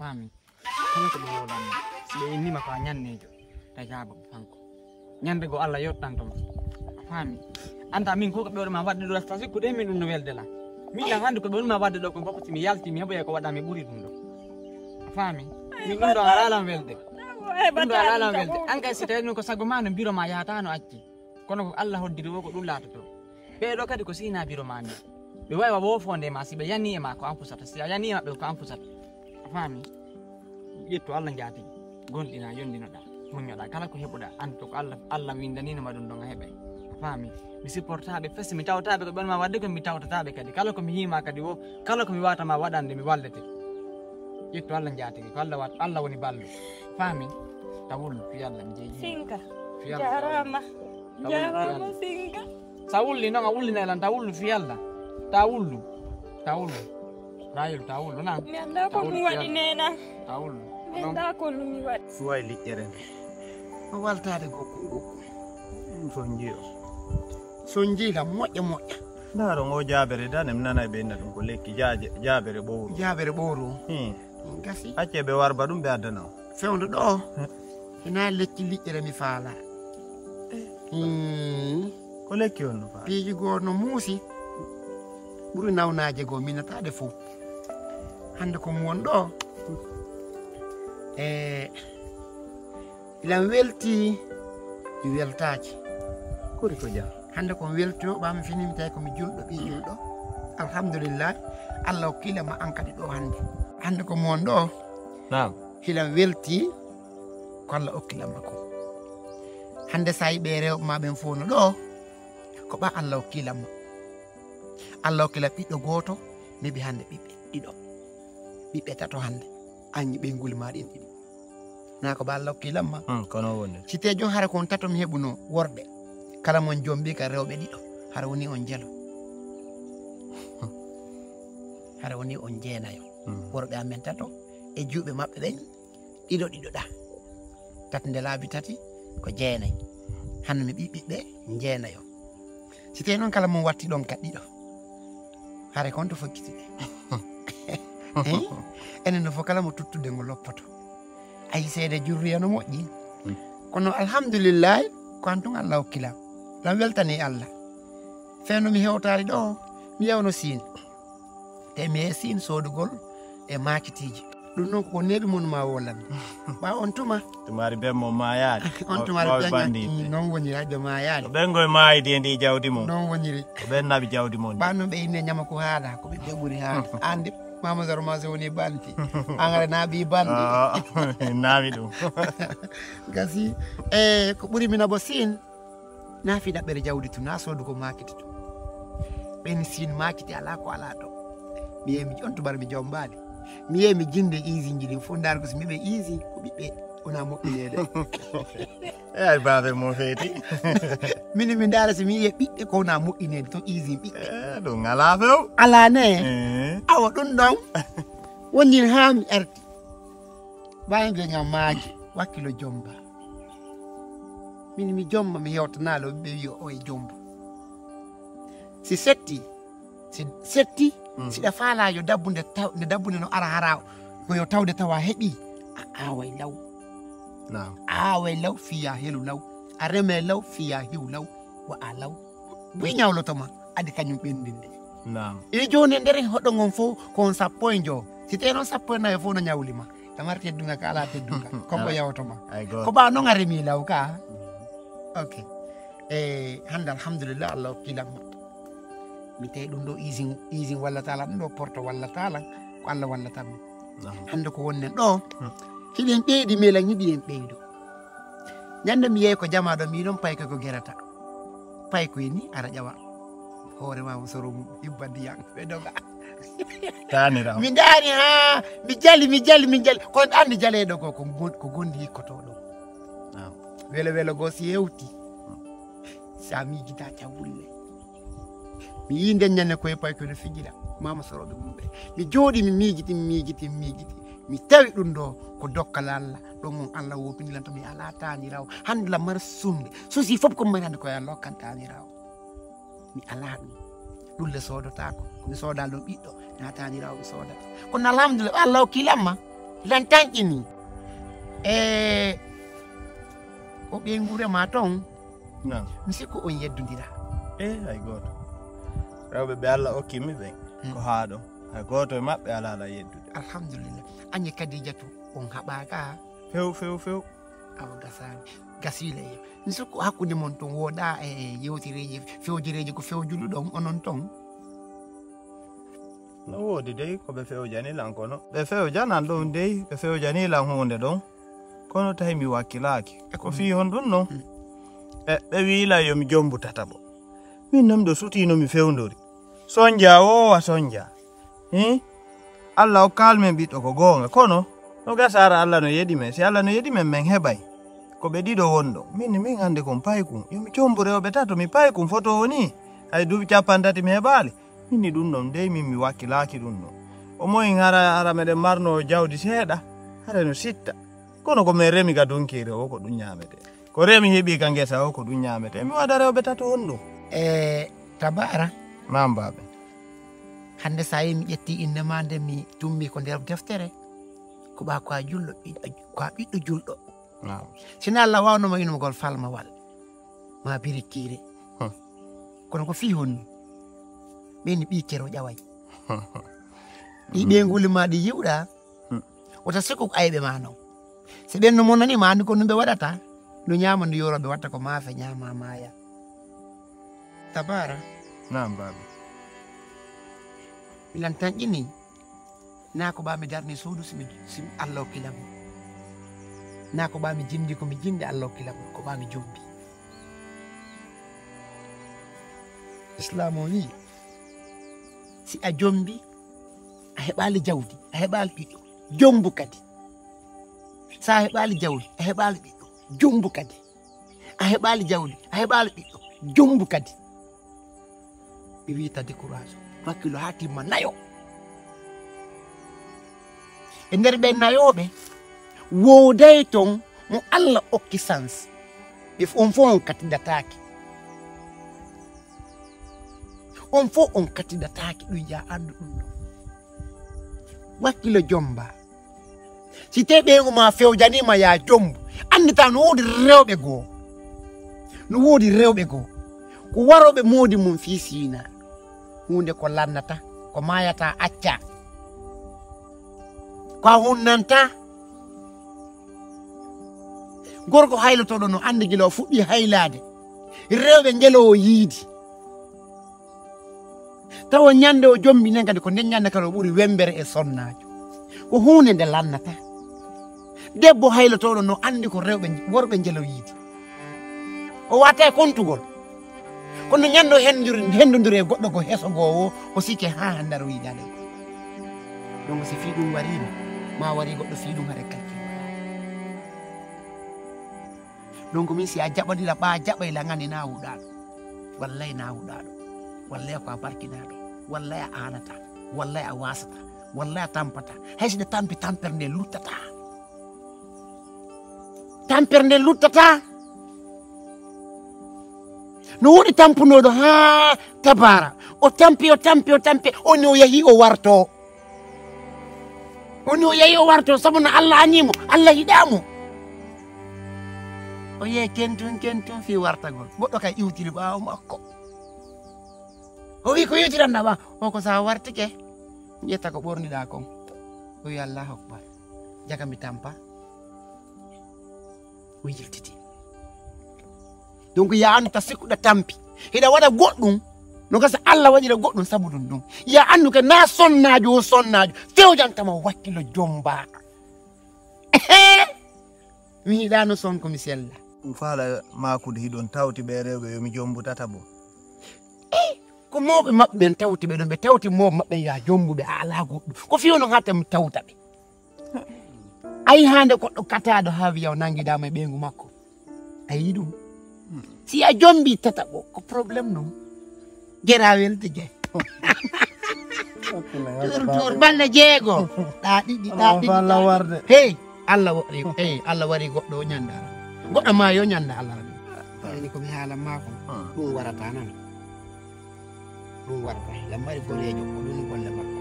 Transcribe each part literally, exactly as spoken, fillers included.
Faami? Kala ko ɓe wowlanma, si ɓe innima ko a ñanneejo, ta jaabo ɓe fanko. Ñande goo Allah yottantoma. A faami? Anta min ko ko ɓe waɗuma waɗde ɗo, rasta sikkude min ɗum no welde lan. Min lan hannde ko ɓe waɗuma waɗde ɗo kon fof, si mi yalti mi heɓoya ko waɗa mi ɓuri ɗum ɗo. A faami? Min ɗum ɗo alaa lan welde. Ɗum ɗo alaa lan welde. An kay si tawi ɗum ko sago ma no biro ma yahata no acci. Kono ko Allah hoddiri wo ko ɗum laatoto. Ɓee ɗo kadi ko sihna biro ma ni. Ɓe wawi wa wofonde ma si ɓe yani e ma ko an fusata. Si a yani e maɓɓe ko an fusata. A faami? Ƴettu Allah njaatigi. Gonɗina, yondinoɗa, muññoɗa. Kala ko heɓuɗa, antu ko Allah, Allah windanino ma ɗum ɗon a heɓay. A faami? Mi supportaɓe fes, mi tawtaɓe ko ɓen ma wadde ko mi tawtataɓe kadi. Kala ko mi hima kadi wo, kala ko mi wata ma waɗande, mi wallete. Ƴettu Allah njaatigi. Ko Allah wat, Allah woni ballo. Faami? Tawul fi Allah mi jeeji. Sinka. Fi Allah. Jarama. Tawul fi Allah. Jarama sinka. Sa wulli noon a wullina lan, ta wullu fi Allah. Ta wullu. Ta wullu. Rayul, ta wullu na. Mi anndaa ko ɗum waɗi neena. Ta wullu. Mi anndaa ko ɗum mi waɗi. Suway liƴƴere nde. No waltaade gokku gokku. Ɗum so njiyo. So njiila moƴƴa moƴƴa. Ndaaro ngo jaabere dane mi nanay ɓe inna ɗum ko lekki jaaje, jaabere ɓowru. Jaabere ɓowru. Hmm. Gasi. Acce ɓe warba ɗum ɓe addana o. Fewndo ɗo. Hmm. Hina lekki liƴƴere mi faala. Hmm. Ko lekki on no faala? Piiji goo no muusi. Ɓuri nawnaaje goo minataade fof. Hannde ko mi won ɗo. E ilam welti, mi weltaaki. Kori ko jam. Hannde ko mi welto, ɓaa mi fini mi tawi ko mi julɗo, ɓii julɗo. Alhamdulillah, Allah hokkila ma an kadi ɗo hannde. Hannde ko mi won ɗo. Naam. Hilam welti, ko Allah hokkila ma ko. Hannde sa yi ɓe rewɓe ma ɓen fof no ɗo, ko ɓa Allah hokkila ma. Allah hokkila ɓiɗɗo gooto, mi ɓe hannde ɓiɓɓe ɗiɗo. Ɓiɓɓe tato hannde, an yi ɓeynguli ma ɗin ɗiɗi. Na ko ba Allah hokki lamma. Hmm, kono woni. Si te jon hara kon tato mi heɓuno worɓe. Kala mon jombi ka rewɓe ɗiɗo. Hara woni on jelo. Hara woni on jeenayo. Hmm. Worɓe amen tato e juuɓe maɓɓe ɓen ɗiɗo ɗiɗo ɗa. Tat nde laabi tati ko jeenay. Hano mi ɓiɓɓiɓɓe jeenayo. Si tawi noon kala mum watti ɗon ka ɗiɗo, hare kon to fokkiti ɓe. Eh? Enen no fof kala mo tuttude ngo loppoto. Ayi seede jurriya no moƴƴi. Hmm. Kono alhamdulillahi, ko an tun Allah hokki lam. Lam weltani Allah. Feno mi hewtaali ɗo, mi yawno Siin. Te mi yehi Siin soodugol e maakitiiji. Ɗum noon ko neeɓi mon ma wolan. Ɓaawo on tuma. Tumaari ben mo maayaani. On tumaari ben noon woniri hajjo maayaani. Ko ɓen ngoye maayidi e ndi jawdi mon. Noon woniri. Ko ɓen naɓi jawdi mon. Ɓaa noon ɓe inne ñama ko haala, ko ɓiɓɓe ɓuri haala. An de, Mama Zaro ma so woni banti. Angare naaɓi banti. Ah, naami ɗum. Gasi, e ko ɓuri mi naɓo Siin. Na fi ɗaɓɓere jawdi tun, na soodu ko maakiti tun. Ɓen Siin maakiti alaa ko alaa ɗo. Mi yehi mi on tubar mi jombaali. Mi yehi mi jinde iisinji ɗin fof ndaar ko so mi ɓe iisi ko ɓiɓɓe wona moƴƴineede. E ay baabe mo feeti. Min mi ndaara so mi yiye ɓiɓɓe ko wona moƴƴineede to iisin ɓiɓɓe. Eh, ɗum alaa few. Alaa ne? Eh. Awa ɗum ɗon wonnin haa mi arti. Ɓaawi ɓe ngam maaji wakkilo jomba. Min mi jomba mi hewtanaa lo ɓe wiyo o e jomba. Si setti, si setti, mm, si ɗa faalaa yo dabbude taw, nde dabbude no ara hara ko yo tawde tawa heɓi, a aaway law. Naam. A aaway law fiya helu law. A reme law fiya hiw law. Wa a law. Buy ñawloto ma, adi kañum ɓendinde. Naam. E jooni e nder hoɗo ngon fof ko on sappo e njo. Si tee noon sappo e nayo fof no ñawli ma. Tamar teddunga ka alaa teddunga. Ko ko yawto ma. Ay, go. Ko ɓaa noon a remi law ka. Ok. E hannde alhamdulillah Allah hokki lamma. Mi tawi ɗum ɗo isin, isin walla taala, ɗum ɗo porto walla taala, ko Allah wallata mi. Naam. Hannde ko wonnen ɗo. Hmm. Hiɗen ɓeydi melan hiɗi en ɓeydo. Ñande mi yehi ko jama ɗo mi non payko ko gerata. Payko e ni ara ƴawa. Hoore ma mo soro mum hibba ndiyam ɓe doga. Tanirawo. Mi ndaari ha mi jali, mi jali, mi jali. Ko andi jaleɗo ko, ko gon-, ko gondi yikkotoɗo. Naam. Welo welo go si hewti. Sa miijita cawulle. Mi yii nden ñande koye payko no fijira. Mama soroɓe mum ɓe. Mi jooɗi mi miijiti, mi miijiti, mi miijiti. Mi tawi ɗum ɗo ko dokkal Allah. Ɗon on Allah wopini lan to mi alaa taaniraawo. Hannde la mara sumde. Susi fof ko mari hannde ko Allah hokkan taaniraawo. Mi alaa ɗum. Ɗum le soodotaako. Mi soodaa ɗum ɓiɗɗo. Na taaniraawo mi soodata. Kono alhamdulillah Allah hokki lamma. Lan tanƴini. E o ɓeynguure ma ton. Naam. Mi sikku on yeddondira. E hay gooto. Rewɓe ɓe Allah okki mi ɓen, hmm, ko haa ɗo. Hay gooto e maɓɓe alaa la yeddude. Alhamdulillah. Anni Kadijatu on haɓaaka? Few, few, few. Awa gasaani. Gasiile yo. Mi sikku hakkunde mon ton wooɗa e yewtereeji, fewjereeji ko fewjuluɗon onon ton. No woodi dey ko ɓe fewjani lan kono. Ɓe fewjanan ɗon dey, ɓe fewjani lan huunde ɗon. Kono tawi mi wakkilaaki. E ko fii honɗun non? Mm. E, ɓe wi'i lan yo mi jombu tataɓo. Min non miɗo sutii no mi fewndori. Sonja o wa sonja. Hi? Allah okkaali men ɓiɗɗo ko goonga. Kono, no gasa hara Allah no yeɗi men. Si Allah no yeɗi men, men heɓay. Ko ɓe ɗiɗo wonɗon. Min, min hande kon paykun. Yo mi jombu rewɓe tato, mi paykun foto woni. Hay duuɓi cappanɗe tati mi heɓaali. Min ni ɗun ɗon, dey min mi wakkilaaki ɗun ɗon. O moyin hara, hara meɗen marno jawdi seeɗa, hara no sitta. Kono ko min remi ka donkiire o, ko ɗun ɲaametee. Ko remi heɓi ka ngesa o, ko ɗun ɲaametee. Mi waɗa rewɓe tato honɗun? E Tabara. Naam, baaɓe. Hande sa yi mi ƴetti innde ma nde mi tummi ko nder deftere. Ko ɓa ko a julɗo, ɓiɗɗo, ko a ɓiɗɗo julɗo. Naam. Sina Allah wawnoma inugol falmawal. Ma birikiire. Hmm. Kono ko fii honno? Ɓeyni ɓii kero ƴaway. Ɗi ɓeynguuli ma ɗi yiwɗa. Hmm. Wota sikku ko ayɓe ma non. Si ɓen no monani ma, anndi ko no ɓe waɗata. No ɲaama, no yoro, ɓe watta ko maafe, ɲaama, maaya. Tabara. Naam, baabi. Milan tan ƴini. Naa ko ɓaa mi darni suudu si mi, si mi Allah hokki lan mo. Naa ko ɓaa mi jimdi ko mi jimdi Allah hokki lan mo, ko ɓaa mi jombi. Islaam o wi'i, si a jombi, a heɓaali jawdi, a heɓaali ɓiɗɗo, jombu kadi. Si a heɓaali jawdi, a heɓaali ɓiɗɗo, jombu kadi. A heɓaali jawdi, a heɓaali ɓiɗɗo, jombu kadi. Ɓe wi'i ta décourage, wakkilo haa timma nayo. E nder ɓe nayooɓe, wooday ton mo Allah okki sans. Ɓe fo-, on fof on katidataake. On fof on katidataake, ɗum yaa anndu ɗum ɗo. Wakkilo jomba. Si tee ɓeyngu ma fewjaniima, yaa jombu. Anndi tan no woodi rewɓe goo. No woodi rewɓe goo. Ko warooɓe moodi mum fii Siina. Huunde ko lannata, ko maayata, acca. Ko a hunnanta. Gorko haylotooɗo no anndi gila o fuɗɗi haylaade. Rewɓe ngeloowo yiidi. Tawa ɲande o jombi nden kadi ko nden ɲande kadi o ɓuri wembere e sonnaajo. Ko huunde nde lannata. Debbo haylotooɗo no anndi ko rewɓe, worɓe njelo yiidi. O waata e kontugol. Kono ɲande o hendondiri, hendondiri e goɗɗo ko heso goo o, o sikke haa hannde o yiidaade. Donc si fii ɗum wariima, ma wari goɗɗo fii ɗum hare kalki. Donc min si a jaɓanira ɓaa jaɓay la ngani na wuɗaaɗo. Wallay na wuɗaaɗo. Wallay ko a barkinaaɗo. Wallay a aanata. Wallay a waasata. Wallay a tampata. Hay si ɗe tampi tampere nde luttata. Tampere nde luttata. No woodi tampunooɗo haa tabaara. O tampi, o tampi, o tampi. O ni o yahi o warto. O ni o yahi o warto sabu no Allah anii mo, Allah yiɗaa mo. O yehi kentun, kentun fii wartagol. Goɗɗo kay iwtiri ɓaawo makko. O wi'i, "Ko iwtiranɗaa ɓaawo?" O ko, "Sa wartike, ƴetta ko ɓorniɗaa kon." O wi'i, "Allahu akbar. Jaka mi tampa." O yiltiti. Donc, yaa anndu ta sikkuɗa tampi. Hiɗa waɗa goɗɗum, no gasa Allah waɗira goɗɗum sabu ɗum ɗum. Yaa anndu ke na sonnaajo o sonnaajo, fewjantama wakkilo jomba. Mi yiɗaano son ko mi sella. Ɗum faala maakude hiɗon tawti ɓe rewɓe yo mi jombu tata bo. Eh, ko mawɓe maɓɓe ɓen tawti ɓe ɗon, ɓe tawti mawɓe maɓɓe ɓen yaa jombu ɓe a alaa goɗɗum. Ko fii onon hatta mi tawta ɓe. A yi hande goɗɗo kataaɗo haa wiya o nangidaama e ɓeyngu makko. A yi ɗum. Si a jombi tata ko, ko problème non. Gera welde je. Tour, tour, balɗe jeego. Ɗa ɗiɗi, ɗa ɗiɗi, ɗa ɗiɗi. Hey, Allah wari, hey, Allah wari goɗɗo o ɲanda. Goɗɗo ma yo ɲanda Allah wari. Ni ko mi haala ma ko, ɗum warata nan. Ɗum warata. Lammari goreejo, ko ɗum golle makko.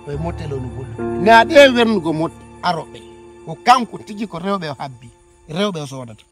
Koye motte lowno gollude. Na ɗe wernugo motte aroɓe. Ko kanko tigi ko rewɓe o habbi. Rewɓe o sodata.